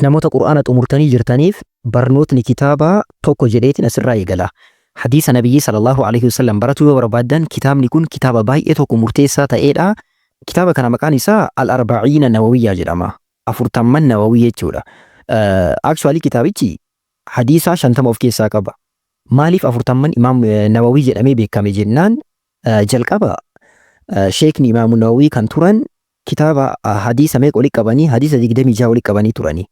Namoota Qur'aana xumurtanii jirtaniif barnootni kitaabaa tokko jedheetiin asirraa eegala. Hadiisa Nabiyyii sallallahu alaihi wasallam baratuu yoo barbaaddan kitaabni kun kitaaba baay'ee tokko murteessaa ta'eedha. Kitaaba kana maqaan isaa Al-Arba'iina Nawawiyyaa jedhama. Afurtamman Nawawii jechuudha. Actually kitaabichi hadiisa 50 of keessaa qaba. Maaliif afurtamman Imaam Nawawii jedhamee beekame jennaan, jalqaba Sheekni Imaamu Nawawii kan turan kitaaba hadiisa meeqa walitti qabanii? Hadiisa 26 walitti qabanii turanii.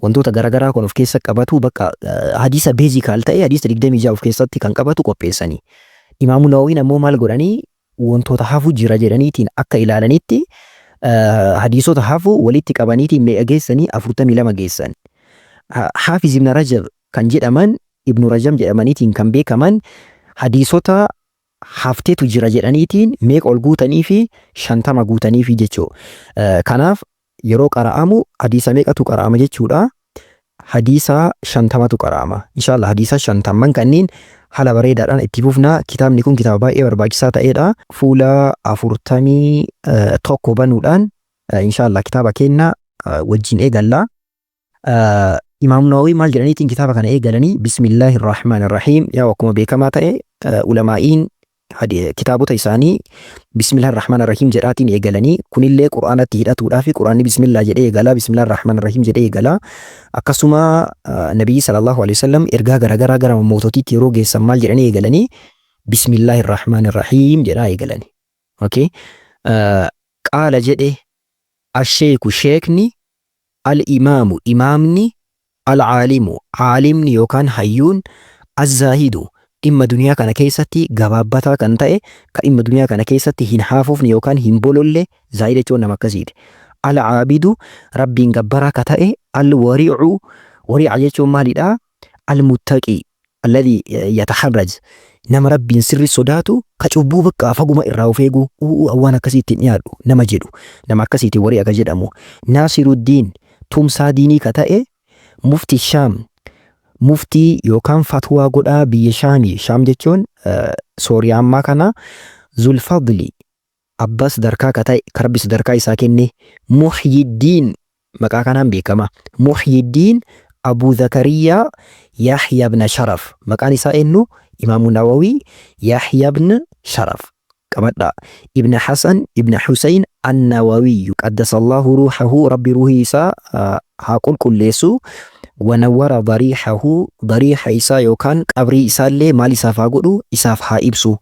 Wantoota garaagaraa kan of keessa qabatu, bakka hadiisa basical ta'e hadiisa 26 of keessatti kan qabatu qopheessanii. Imaamu Nawawiin ammoo maal godhanii? Wantoota hafu jira jedhaniitiin akka ilaalanitti hadiisota hafu walitti qabaniitiin meeqa geessanii? 42 geessan. Haafiz Ibn Rajab kan jedhaman, Ibnu Rajab jedhamaniitiin kan beekaman, hadiisota hafteetu jira jedhaniitiin meeqa ol guutanii fi? 50 guutaniifi jechuu. Kanaaf yeroo qara'amu hadiisa meeqatu qara'ama jechuudha? Hadiisa 50tu qara'ama. Inshallah hadiisa shantamman kanneen haala bareedaadhaan itti fufna. Kitaabni kun kitaaba baay'ee barbaachisaa ta'edha. Fuula 41 banuudhaan inshallah kitaaba keenya wajjin eegalla. Imaam Nawawi maal jedhaniitiin kitaaba kana eegalanii? Bismillaahi Rahmaan Rahiim. Yaa akkuma beekamaa ta'e ulamaa'iin kitaabota isaanii Bismillaahi Rahmaan Rahiim jedhaatiin eegalanii. Kunillee Qur'aanatti hidhatuudhaa fi Qur'aanni bismillah jedhee eegala, Bismillaahi Rahmaan Rahiim jedhee eegala. Akkasuma Nabiyyi sallallahu alaihi wasallam ergaa garaagaraa gara moototiitti yeroo geessan maal jedhanii eegalanii? Bismillaahi Rahmaan Rahiim jedhaa eegalanii. Okay. Qaala jedhe, asheeku sheekni, al-imaamu imaamni, al-aalimu aalimni yookaan hayyuun, az-zaahidu dhimma duniyaa kana keessatti gabaabbataa kan ta'e, ka dhimma duniyaa kana keessatti hin haafofne yookaan hin bololle. Zaahid jechuun nama akkasiiti. Al-aabidu Rabbiin gabbaraa ka ta'e, al-wari'u, wari'a jechuun maalidha? Al-muttaqii alladhi yataharraj, nama Rabbiin sirri sodaatu, ka cubbuu bakka faguma irraa of eegu, u'uu waan akkasii ittiin dhiyaadhu nama jedhu, nama akkasiiti wari'a ka jedhamu. Naasiruddiin tumsaa diinii ka ta'e, mufti Shaam muftii yookaan fatwaa godhaa biyya Shaamii. Shaam jechuun Sooriyaa ammaa kana. Zulfadli abbaa sadarkaa ka ta'e, ka Rabbi sadarkaa isaa kenne, Muhyiddiin maqaa kanaan beekama. Muhyiddiin Abu Zakariyaa Yahya ibn Sharaf. Maqaan isaa eenyu? Imaamu Nawawii Yahya ibn Sharaf. Qabadhaa. Ibn Hasan ibn Husayn An-Nawawiyyu. Qaddasallahu ruuhahu, Rabbi ruuhii isaa haa qulqulleessu. Wa nawwara dariihahu, dariiha isaa yookaan qabrii isaallee maal isaaf haa godhu? Isaaf haa ibsu.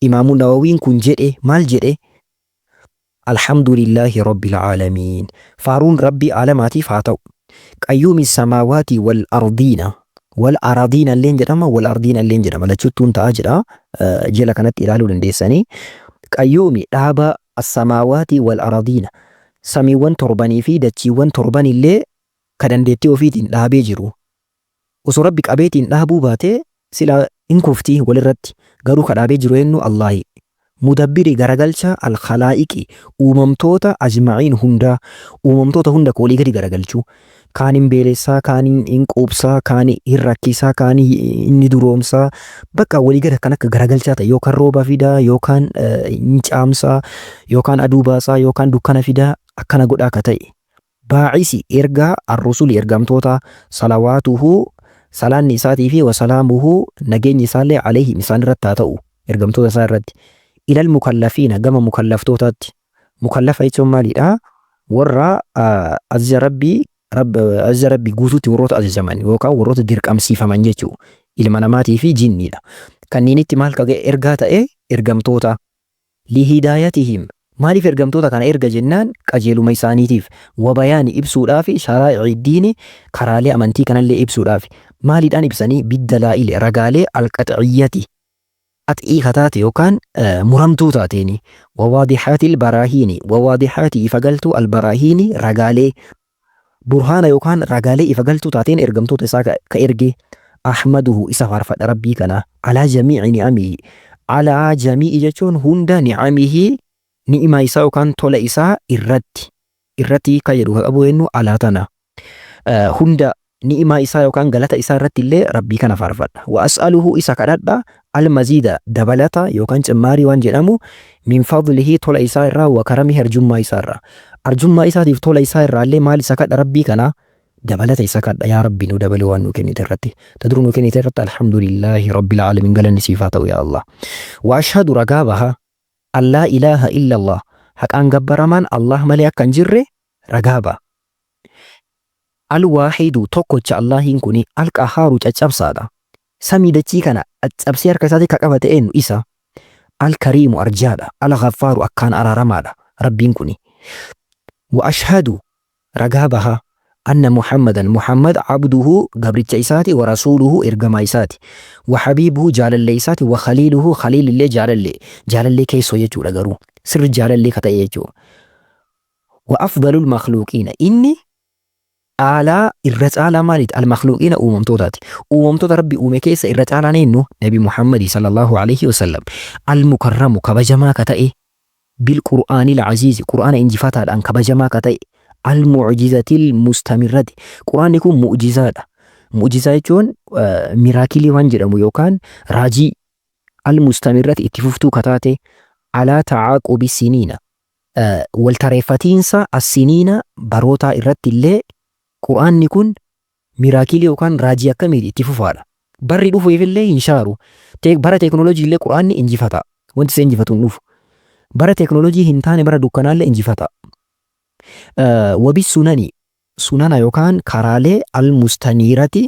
Imaamu Nawawiin kun jedhe, maal jedhe? Alhamdulillaahi Rabbil aalamiin. Faaruun Rabbii aalamaatiif haa ta'u. Qayyuumi samaawaati wal ardiina. Wal aradiina illeen jedhama, wal ardiina illeen jedhama. Lachuttuun ta'a jedha. Jala kanatti ilaaluu dandeessanii. Qayyuumi dhaaba samaawaati wal aradiina. Samiiwwan torbanii fi dachiiwwan torban illee ka dandeettii ofiitiin dhaabee jiru. Osoo Rabbi qabeetiin dhaabuu baatee silaa hin kufti walirratti. Garuu ka dhaabee jiru eenyu? Allaahi. Mudabbiri garagalcha, al-khalaa'iqi uumamtoota, ajma'iin hundaa, uumamtoota hunda ka walii gadi garagalchu. Kaan hin beelessaa, kaan hin quubsaa, kaan hin rakkisaa, kaan inni duroomsaa. Bakka walii gadi akkan akka garagalchaa ta'e, yookaan rooba fidaa, yookaan hin caamsaa, yookaan aduu baasaa, yookaan dukkana fidaa, akkana godhaa ka ta'e. Baa'isi ergaa, ar-rusuli ergamtoota, salawaatuhu salaanni isaatii fi wasalaamuhu nageenyi isaallee, alayhim isaan irratti haa ta'u, ergamtoota isaa irratti, ilal mukallafiina gama mukallaftootaatti. Mukallafa jechuun maalidha? Warra ajaja Rabbii ajaja Rabbii guutuutti warroota ajajaman yookaan warroota dirqamsiifaman jechuu, ilma namaatii fi jinniidha. Kanniinitti maal ka ergaa ta'e ergamtoota? Lihidaayatihim maaliif ergamtoota kana erga jennaan, qajeeluma isaaniitiif, wabayaani ibsuudhaafi, sharaa'i'i diini karaalee amantii kanallee ibsuudhaafi. Maaliidhaan ibsanii? Biddalaa'ili ragaalee, alqax'iyyati qax'ii ka taate yookaan muramtuu taateeni, wawaadihaatil baraahiini wawaadihaati ifa galtuu, albaraahiini ragaalee, burhaana yookaan ragaalee ifa galtuu taateen ergamtoota isaa ka erge. Ahmaduhu isa faarfadha Rabbii kana, alaa jamii'i ni'amihi, alaa jamii'i jechuun hunda, ni'amihi ni'imaa isaa yookaan tola isaa irratti. Irratti ka jedhu ka qabu eenyu? Alaa tana. Hunda ni'imaa isaa yookaan galata isaa irratti illee Rabbii kana faarfadha. Wa as'aluhu isa kadhadha, al-maziida dabalata yookaan cimmaarii waan jedhamu, min fadlihi tola isaa irraa, wa karamihi arjummaa isaa irraa. Arjummaa isaatiif tola isaa irraa illee maal isa kadha Rabbii kana? Dabalata isa kadha yaa Rabbi nu dabali waan nu kennite irratti. Ta dur nu kennite irratti alhamdulillaahi rabbil aalamiin galanni siif haa ta'u yaa Allah. Wa ashhadu ragaa baha an laa ilaaha illallah haqaan gabbaramaan Allah malee akka hin jirre ragaa baha. Al waahidu tokkocha Allaahiin kuni al qahaaru caccabsaadha. Samii dachii kana caccabsee harka isaatii ka qabate eenyu isa. Al kariimu arjaadha. Al ghaffaaru akkaan araaramaadha. Rabbiin kuni. Wa ashhadu ragaa baha anna Muhammadan Muhammad abduhu gabricha isaati wa rasuuluhu ergamaa isaati wa habiibuhu jaalallee isaati wa khaliiluhu khaliilillee jaalallee jaalallee keessoo jechuudha garuu sirri jaalallee ka ta'e jechuudha. Wa afdalul makhluuqiina inni caalaa irra caalaa maaliiti al makhluuqiina uumamtootaati uumamtoota rabbi uume keessa irra caalaan eenyu nabi Muhammadi sallallahu alaihi wasallam al mukarramu kabajamaa ka ta'e bil qur'aanil aziizi qur'aana injifataadhaan kabajamaa ka ta'e al mu'jizatil mustamirrati qur'aanni kun mu'jizaadha mu'jizaa jechuun miraakilii waan jedhamu yookaan raajii al mustamirrati itti fuftuu ka taate alaa ta'aaqubi siniina wal tareeffatiinsa as-siniina barootaa irratti illee qur'aanni kun Miraakilii yookaan raajii akkamiiti itti fufaadha. Barri dhufuuf illee hin shaaru. Bara teeknooloojii illee Qur'aanni injifata. Wanti isa injifatu hin dhufu. Bara teeknooloojii hin taane bara dukkanaa illee injifata. Wabi sunani sunana yookaan karaalee al mustaniirati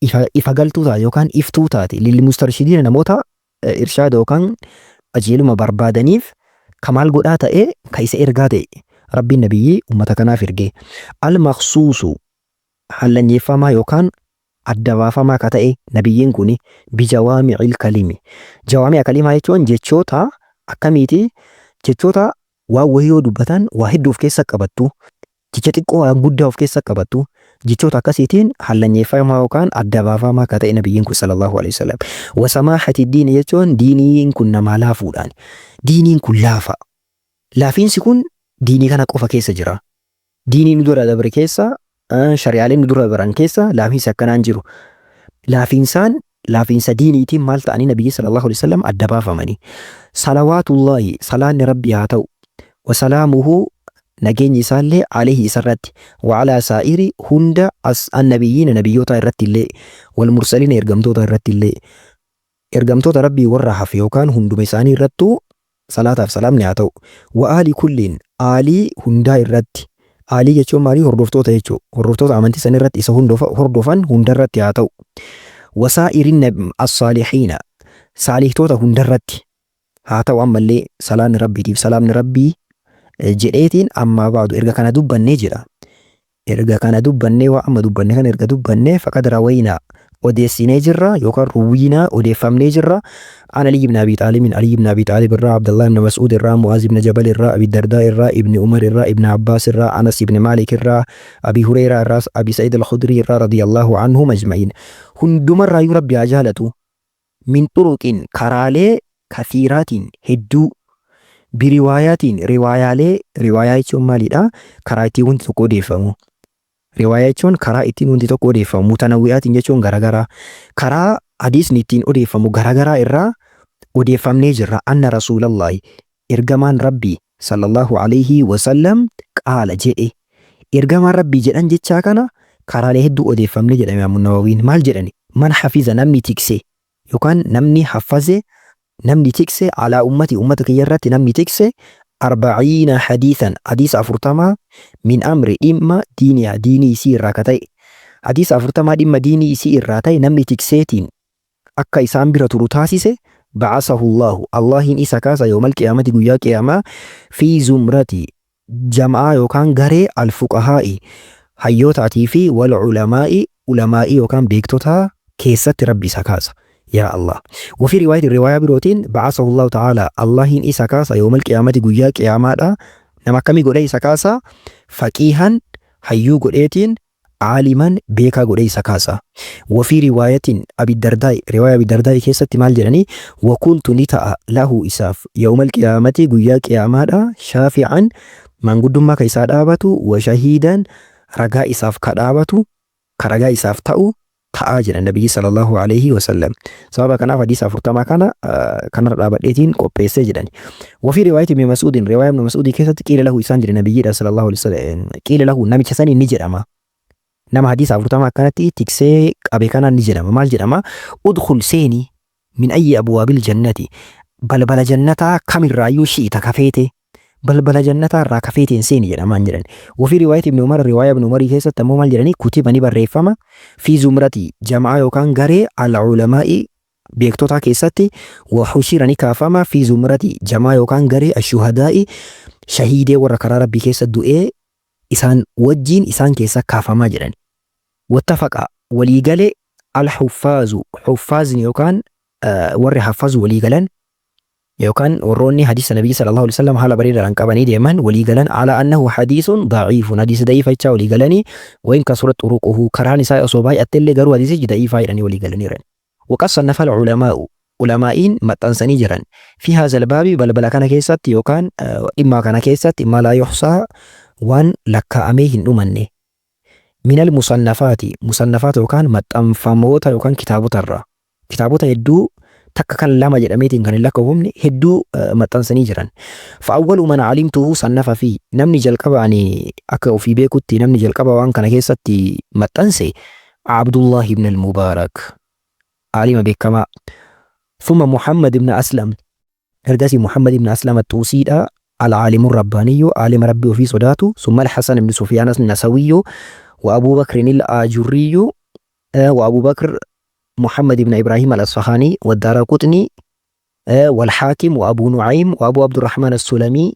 ifa, ifa galtuu taate yookaan iftuu taate lil mustarshidiina namoota irshaada yookaan qajeeluma barbaadaniif ka maal godhaa ta'e ka isa ergaa ta'e Rabbiin nabiyyii ummata kanaaf ergee. Al maksuusu hallanyeeffamaa yookaan adda baafamaa ka ta'e nabiyyiin kuni bijawaami'il kalimi. Jawaami'a kalimaa jechuun jechoota akkamiiti? Jechoota waan wahii yoo dubbatan waa hedduu of keessa qabattu, jecha xiqqoo waan guddaa of keessa qabattu, jechoota akkasiitiin hallanyeeffamaa yookaan adda baafamaa ka ta'e nabiyyiin kun sallallahu alaihi wasallam. Wasamaahati diini jechuun diiniin kun namaa laafuudhaan. Diiniin kun laafa. Laafiinsi kun diinii kana qofa keessa jira. Diinii nu dura dabre keessa, shari'aaleen nu dura dabran keessa laafiinsi akkanaa hin jiru. Laafiinsaan laafiinsa diiniitiin maal ta'anii nabiyyi sallallahu alaihi wasallam adda baafamanii. Salawaatullaahi salaanni rabbii haa ta'u. Wasalaamuhu nageenyi isaallee alayhi isarratti wa alaa saa'iri hunda as annabiyyiina nabiyyootaa irratti illee wal mursaliina ergamtoota irratti illee Ergamtoota Rabbii warra hafe yookaan hunduma isaanii irrattuu salaataaf salaamni haa ta'u. Wa aali kulliin aalii hundaa irratti. Aalii jechuun maali? Hordoftoota jechuu. Hordoftoota amantii san irratti isa hordofan hundarratti haa ta'u. Wa saa'irin as-saalihiina saalihtoota hundarratti haa ta'u ammallee salaanni Rabbiitiif salaamni Rabbii jedheetiin ammaa baadu erga kana dubbannee jedha. Erga kana dubbannee waa amma dubbanne kana erga dubbannee faqad rawaynaa odeessinee jirra yookaan ruwiinaa odeeffamnee jirra an Ali ibn Abi Xaalibin Ali ibn Abi Xaalib irraa Abdallah ibn Mas'uud irraa Mu'aaz ibn Jabal irraa Abi Dardaa irraa Ibn Umar irraa Ibn Abbaas irraa Anas ibn Maalik irraa Abi Hureyraa irraa Abi Sa'iid al-Khudrii irraa radiyallahu anhum ajma'iin hundumarraayyuu Rabbi haa jaalatu min xuruqin karaalee kathiiraatiin hedduu biriwaayaatiin riwaayaalee riwaayaa jechuun maalidha karaa ittiin wanti tokko odeeffamu riwaayaa jechuun karaa ittiin wanti tokko odeeffamu mutanawwi'aatiin jechuun garagaraa karaa hadiisni ittiin odeeffamu garagaraa irraa odeeffamnee jirra anna rasuulallaahi ergamaan rabbii sallallahu alayhi wasallam qaala jedhe ergamaan rabbii jedhan jechaa kana karaalee hedduu odeeffamne jedhame imaamu nawawiin maal jedhani man hafiza namni tikse yookaan namni haffaze namni tikse alaa ummati ummata kiyya irratti namni tikse arba'iina hadiisan hadiisa afurtamaa min amri dhimma diiniyaa diinii isii irraa ka ta'e hadiisa afurtamaa dhimma diinii isii irraa ta'e namni tikseetiin akka isaan bira turu taasise ba'asahu Allaahu Allaahiin isa kaasa yoomal qiyaamati guyyaa qiyaamaa fi zumrati jama'aa yookaan garee al-fuqahaa'i hayyootaatii fi wal ulamaa'i ulamaa'ii yookaan beektotaa keessatti Rabbi isa kaasa. Yaa Allah. Wafii riwaayatin riwaayaa birootiin ba'asahu Allahu ta'ala Allahiin isa kaasa yoomal qiyaamati guyyaa qiyaamaadha. Nama akkamii godhee isa kaasa? Faqiihan hayyuu godheetiin Aaliman beekaa godhee isa kaasa. Wafii riwaayatin Abi Dardaa'i riwaayaa Abi Dardaa'i keessatti maal jedhanii wakuntu ni ta'a lahu isaaf yawmal qiyaamati guyyaa qiyaamaadha shaafi'an maanguddummaa ka isaa dhaabatu wa shahiidan ragaa isaaf ka dhaabatu ka ragaa isaaf ta'u ta'aa jedhan nabiyyi sallallahu alaihi wasallam. Sababa kanaaf hadiisa afurtamaa kana kanarra dhaabadheetiin qopheessee jedhani. Wafii riwaayati ibn Mas'uudin riwaaya ibn Mas'uudii keessatti qiila lahu isaan jedhe nabiyyiidha sallallahu alaihi wasallam qiila lahu namicha saniin ni jedhama. Nama hadiisa 40 akkanatti tiksee qabe kanaan ni jedhama. Maal jedhama? Udkhul seeni min ayyi abwaabil jannati balbala jannataa kamirraayyuu shi'ita ka feete balbala jannataa irraa ka feeteen seeni jedhamaan jedhan. Wafii riwaayati ibn Umar riwaayaa ibn Umarii keessatti ammoo maal jedhanii kutiba ni barreeffama fi zumrati jama'aa yookaan garee al-ulamaa'i beektotaa keessatti wa hushira ni kaafama fi zumrati jama'aa yookaan garee ashuhadaa'i shahiidee warra karaa rabbii keessa du'ee isaan wajjiin isaan keessa kaafamaa jedhani. Wattafaqa walii gale al-huffaazu huffaazni yookaan warri haffazu walii galan yookaan warroonni hadiisa nabiyyi sallallahu alaihi wasallam haala bareedaadhaan qabanii deeman walii galan ala annahu hadiisun da'iifun hadiisa da'iifa jechaa walii galanii wayin kasurat xuruquhu karaan isaa osoo baay'attellee garuu hadiisichi da'iifaa jedhanii walii galaniiran. Waqad sannafa al-ulamaa'u ulamaa'iin maxxansanii jiran fi haazal baabi balbala kana keessatti yookaan dhimma kana keessatti ma laa yuhsaa waan lakkaa'amee hin dhumanne minal musannafaati musannafaat yookaan maxxanfamoota yookaan kitaabota irraa kitaabota hedduu takka kan lama jedhameetiin kan hin lakkoofamne hedduu maxxansanii jiran. Fa'awwalu man alimtuhu sannafa fi namni jalqaba ani akka ofii beekutti namni jalqaba waan kana keessatti maxxanse Abdullah ibn al-Mubaarak aalima beekamaa. Thumma Muhammad ibn Aslam ergasii Muhammad ibn Aslam Axxuusiidha al-aalimu rabbaaniyyu aalima rabbii ofii sodaatu summa al-Hasan ibn Sufyaan as-Nasawiyyu wa Abu Bakrin al-Ajurriyyu wa Abu Bakr Muhammad ibn Ibrahim al-Asfahani wa Daraqutni والحاكم وأبو نعيم وأبو عبد الرحمن السلمي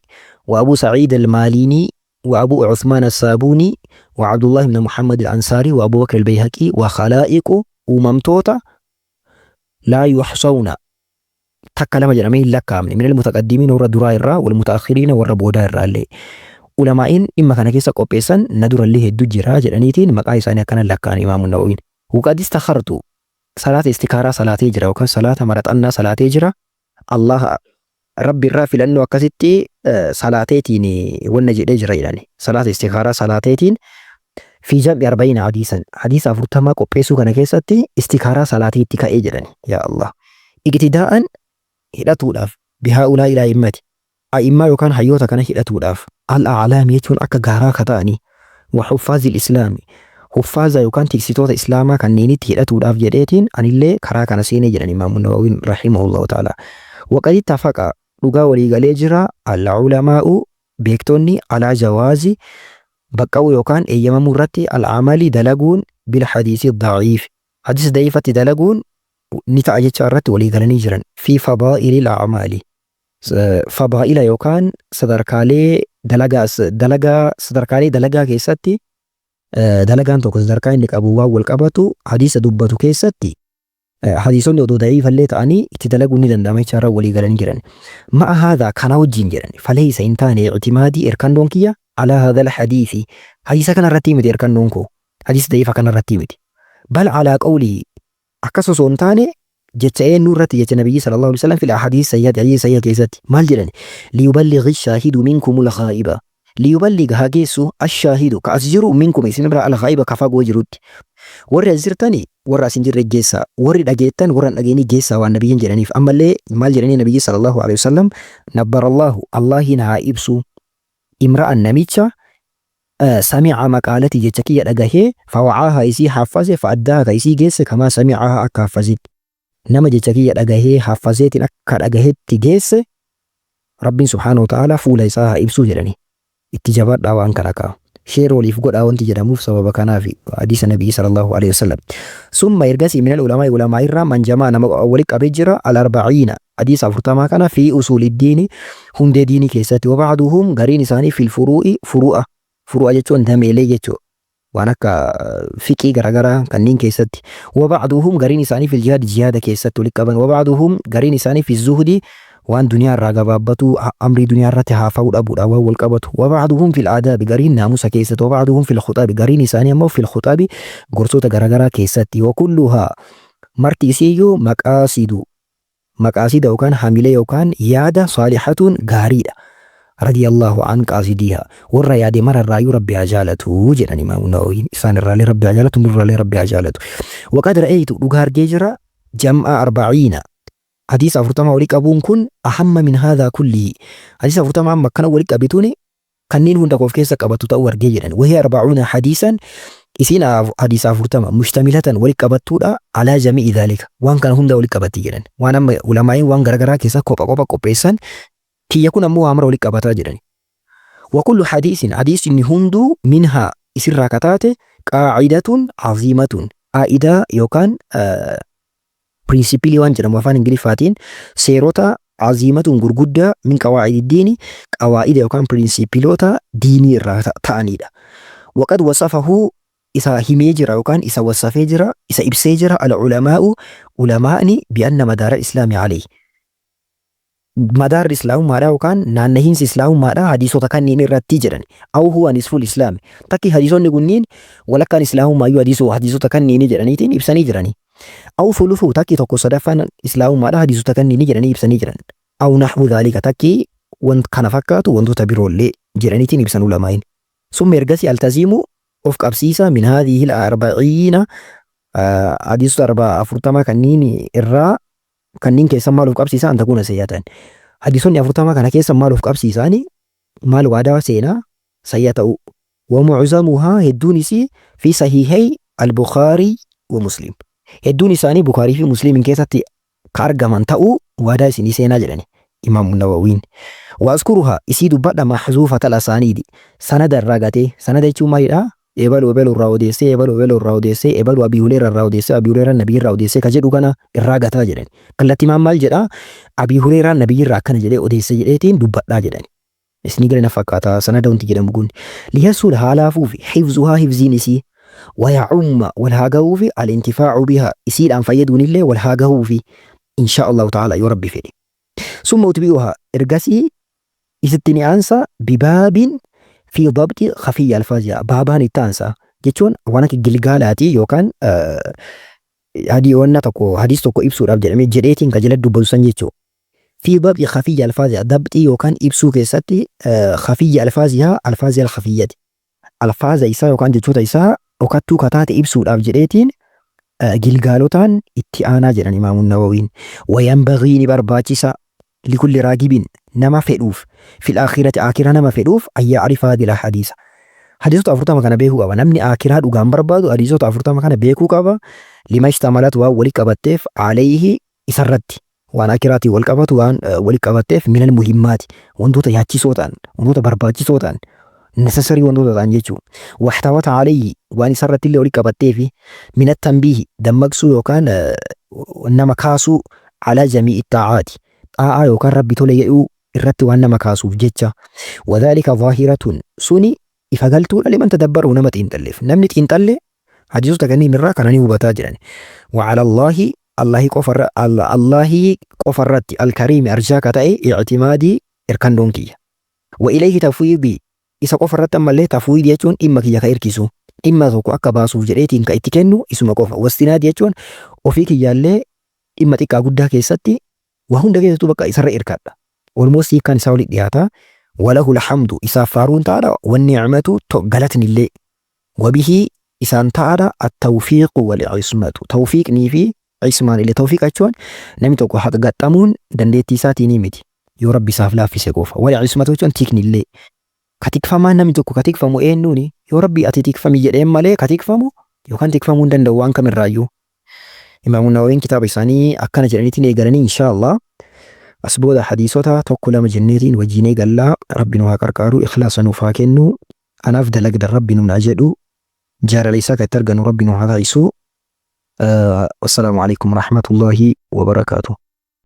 وأبو سعيد الماليني وأبو عثمان الصابوني وعبد الله بن محمد الأنصاري وأبو بكر البيهقي وخلائق uumamtoota laa yuhsawna takka lama jedhamee hin lakkaa'amne minal mutaqaddimiin warra duraa irraa wal mutaakhiriina warra boodaa irraa illee ulamaa'iin dhimma kana keessa qopheessan na durallee hedduu jira jedhaniitiin maqaa isaanii akkana lakkaa'an imaamu Nawawiin. Waqad istakhartu salaata istikaaraa salaatee jira yookaan salaata maraxannaa salaatee jira Allah Rabbi irraa filannoo akkasitti salaateetiin wanna jedhee jira jedhani. Salaata istikaaraa salaateetiin fi jam'i arba'iina hadiisan hadiisa 40 qopheessuu kana keessatti istikaaraa salaatee itti ka'ee jedhani. Yaa Allah. Iqtidaa'an hidhatuudhaaf bihaa'ulaa ilaa immati A'immaa yookaan hayyoota kana hidhatuudhaaf. Al-a'laami jechuun akka gaaraa ka ta'anii, wa huffaazil islaami, huffaaza yookaan tiksitoota islaamaa kanneenitti hidhatuudhaaf jedheetiin anillee karaa kana seenee jedhan Imaamu Nawawiin rahimahullahu ta'ala. Waqad ittafaqa dhugaa walii galee jira al-ulamaa'u beektonni alaa jawaazi baqqa'uu yookaan eeyyamamuu irratti al-amali dalaguun bil hadiisi da'iif hadiisa da'iifatti dalaguun ni ta'a jechaa irratti walii galanii jiran fi fadaa'ilil a'maali fadaa'ila yookaan sadarkaalee dalagaa dalagaa sadarkaalee dalagaa keessatti dalagaan tokko sadarkaa inni qabu waan wal qabatu hadiisa dubbatu keessatti hadiisonni odoo da'iifallee ta'anii itti dalaguun ni danda'ama jechaarra walii galanii jiran. Ma'a haadhaa kana wajjin jedhan faleeysa hin taane ictimaadii erkannoon kiyya alaa haadhal hadiisi hadiisa kana irratti miti erkannoon koo hadiisa da'iifa kana irratti miti bal alaa qawlii Akkas osoo hin taane jecha eennuu irratti jecha Nabiyyii sallallahu alaihi wasallam fil ahadiis sahiihati hadiisa sahiiha keessatti maal jedhani liyuballighi shaahidu minkumul ghaa'iba liyuballigh haa geessu ashaahidu ka as jiru minkum isin irraa al ghaa'iba ka fagoo jirutti warri as jirtani warra as hin jirre geessaa warri dhageettan warra hin dhageenii geessaa waan nabiyyiin jedhaniif ammallee maal jedhanii nabiyyii sallallahu alaihi wasallam nabbarallahu Allaahiin haa ibsu imra'an namicha Sami'a maqaalatii jecha kiyya dhagahee, fawa'aahaa isii haffase, fa'addaahaa ka isii geesse, kamaa sami'ahaa akka haffasetti. Nama jecha kiyya dhagahee haffaseetiin akka dhagahetti geesse, Rabbiin subhaanahu wa ta'aalaa fuula isaa haa ibsuu jedhani. Itti jabaadhaa waan kana kaa. Share waliif godhaa wanti jedhamuuf sababa kanaafi. Hadiisa Nabiyyi sallallahu aleyhi wasallam. Summa ergasii minal ulamaa'i ulamaa'i irraa man jama'a nama wali qabee jira al arba'iina hadiisa 40 kana fi usuuli diini hundee diinii keessatti wa ba'duhum gariin isaanii fil furuu'i furu'a furu'a jechuun dameelee jechuudha waan akka fiqii garagaraa kanneen keessatti wa ba'duhum gariin isaanii fil jihaad jihaada keessatti walitti qaban wa ba'duhum gariin isaanii fi zuhdi waan duniyaa irraa gabaabbatuu amrii duniyaa irratti haafa'uu dhabuudha waan wal qabatu wa ba'duhum fil aadaabi gariin naamusa keessatti wa ba'duhum fil khuxabi gariin isaanii ammoo fil khuxabi gorsoota garagaraa keessatti wa kulluhaa marti isiiyyuu maqaasidu maqaasida yookaan hamilee yookaan yaada saalihatuun gaariidha radiyallahu an qaasidiiha warra yaade mara irraayyuu rabbi haa jaalatu jedhan imaamu nawawiin isaan irraalee rabbi haa jaalatu nurraalee rabbi haa jaalatu waqad ra'aytu dhugaa argee jira jam'a arba'iina hadiisa 40 wali qabuun kun ahamma min haadhaa kullihi hadiisa 40 amma akkana wali qabe tuni kanneen hunda of keessa qabatu ta'uu argee jedhan wahii arba'uuna hadiisan Isiin hadiisa 40 mushtamilatan wali qabattuudha alaa jami'i dhaalika waan kana hunda wali qabatti jedhan. Waan amma ulamaa'iin waan garagaraa keessa kopha kopha qopheessan kiyya kun ammoo waa mara wali qabataa jedhan. Wa kullu hadiisin hadiisni hunduu minhaa isirraa ka taate qaa'idatun aziimatun qaa'idaa yookaan pirinsipilii waan jedhamu afaan Ingiliffaatiin seerota aziimatun gurguddaa min qawaa'idi diini qawaa'ida yookaan pirinsippiloota diinii irraa ta'aniidha. Waqad wasafahu isa himee jira yookaan isa wasafee jira isa ibsee jira al-ulamaa'u ulamaa'ni bi'anna madaara islaami alayhi. Madaarri islaamummaadhaa yookaan naannahiinsi islaamummaadhaa hadiisota kanniin irratti jedhan. Aw huwa nisful islaami. Takki hadiisonni kunniin walakkaan islaamummaayyuu hadiisoo hadiisota kanniini jedhaniitiin ibsanii jirani. Aw thuluthu takki tokko sadaffaan islaamummaadhaa hadiisota kanniini jedhanii ibsanii jiran. Aw nahwu dhaalika takki want kana fakkaatu wantoota biroollee jedhaniitiin ibsan ulamaa'iin. Summa ergasii altazimu of qabsiisa min haadhihi al-arba'iina hadiisota 40 kanniin irraa Kanniin keessan maal of qabsiisa an takuuna sayyatan. Hadiisonni 40 kana keessa maal of qabsiisaani maal waadaa seenaa sayya ta'uu. Wa mu'zamuhaa hedduun isii fi sahiihay al-Bukhaarii wa Muslim. Hedduun isaanii Bukhaarii fi Muslimiin keessatti ka argaman ta'uu waadaa isinii seenaa jedhani Imaamu Nawawiin. Wa azkuruhaa isii dubbadha mahzuufatal asaaniidi sanada irraa gatee sanada jechuun maalidha? Ebalu ebalu irraa odeessee ebalu ebalu irraa odeessee ebalu Abii Hureera irraa odeessee Abii Hureeraan Nabii irraa odeessee ka jedhu kana irraa gataa jedhani. Kallattimaan maal jedha? Abii Hureeraan Nabii irraa akkana jedhee odeesse jedheetiin dubbadhaa jedhani. Isinii gale na fakkaata sanada wanti jedhamu kun. Liyasuula haa laafuufi hifzuhaa hifziin isii waya'umma wal haa gahuufi al-intifaa'u bihaa isiidhaan fayyaduunillee wal haa gahuufi inshaa Allahu ta'ala yoo Rabbi fedhe. Summa utbi'uhaa ergasii Isitti ni aansa bibaabin fi dabxi khafiyyi alfaaziha baabaan itti aansa jechuun waan akka gilgaalaati yookaan hadii wanna tokko hadiis tokko ibsuudhaaf jedhamee jedheetiin ka jala dubbatu san jechuu. Fi dabxi khafiyyi alfaaziha dabxii yookaan ibsuu keessatti khafiyyi alfaaziha alfaaziha alkhafiyyati alfaaza isaa yookaan jechoota isaa dhokattuu ka taate ibsuudhaaf jedheetiin gilgaalotaan itti aanaa jedhan Imaamun Nawawiin. Wayanbaghii ni barbaachisa likulli raagibin nama fedhuuf fil aakhirati aakiraa nama fedhuuf an ya'rifa haadhil ahadiisa. Hadiisota 40 kana beekuu qaba. Namni aakiraa dhugaan barbaadu hadiisota 40 kana beekuu qaba. Lima ishtamalat waan wali qabatteef alayhi isarratti waan akiraatiin wal qabatu waan wali qabatteef minal muhimmaati wantoota yaachisoo ta'an wantoota barbaachisoo ta'an necessary wantoota ta'an jechuudha. Wahtawata alayhi waan isarratti illee wali qabatteefi minat tanbiihi dammaqsuu yookaan nama kaasuu alaa jamii'i xaa'aati xaa'aa yookaan rabbi tole jedhuu irratti waan nama kaasuuf jecha wadhaalika zaahiratun suni ifa galtuudha liman tadabbaru nama xiinxalleef namni xiinxalle Hadiisota kanneen irraa kana ni hubataa jedhan. Wa ala Allaahi Allaahi qofa Allaahi qofa irratti al-kariimi arjaa ka ta'e i'timaadii irkandoon kiyya. Wa ilayhi tafwiidii isa qofa irratti ammallee tafwiidii jechuun dhimma kiyya ka irkisu dhimma tokko akka baasuuf jedheetiin ka itti kennu isuma qofa. Wastinaadii jechuun ofii kiyyaallee dhimma xiqqaa guddaa keessatti waa hunda keessattuu bakka isarra irkadha. Almost hiikkaan isaa walitti dhiyaata. Walahul hamdu isaaf faaruun ta'aadha. Wanni'matu galatnillee. Wabihi isaan ta'aadha at-tawfiiqu wal-ismatu. Tawfiiqnii fi ismaan illee tawfiiqa jechuun namni tokko haqa gaxxamuun dandeettii isaatiinii miti. Yoo Rabbi isaaf laaffise qofa. Wal-ismatu jechuun tikni illee. Ka tikfamaan namni tokko ka tikfamu eenyuuni? Yoo Rabbi ati tikfami jedheen malee ka tikfamu yookaan tikfamuu hin danda'u waan kamirraayyuu. Imaamu Nawawiin kitaaba isaanii akkana jedhaniitiin eegalanii inshaa Allah. As booda hadiisota tokko lama jenneetiin wajjiin eegallaa. Rabbi nu haa qarqaaru, ikhlaasa nuuf haa kennu. Anaaf dalagdan Rabbi nun haa jedhu jaalala isaa ka itti argannu Rabbi nu haa taasisu. Wassalaamu alaikum warahmatullaahi wabarakaatuh.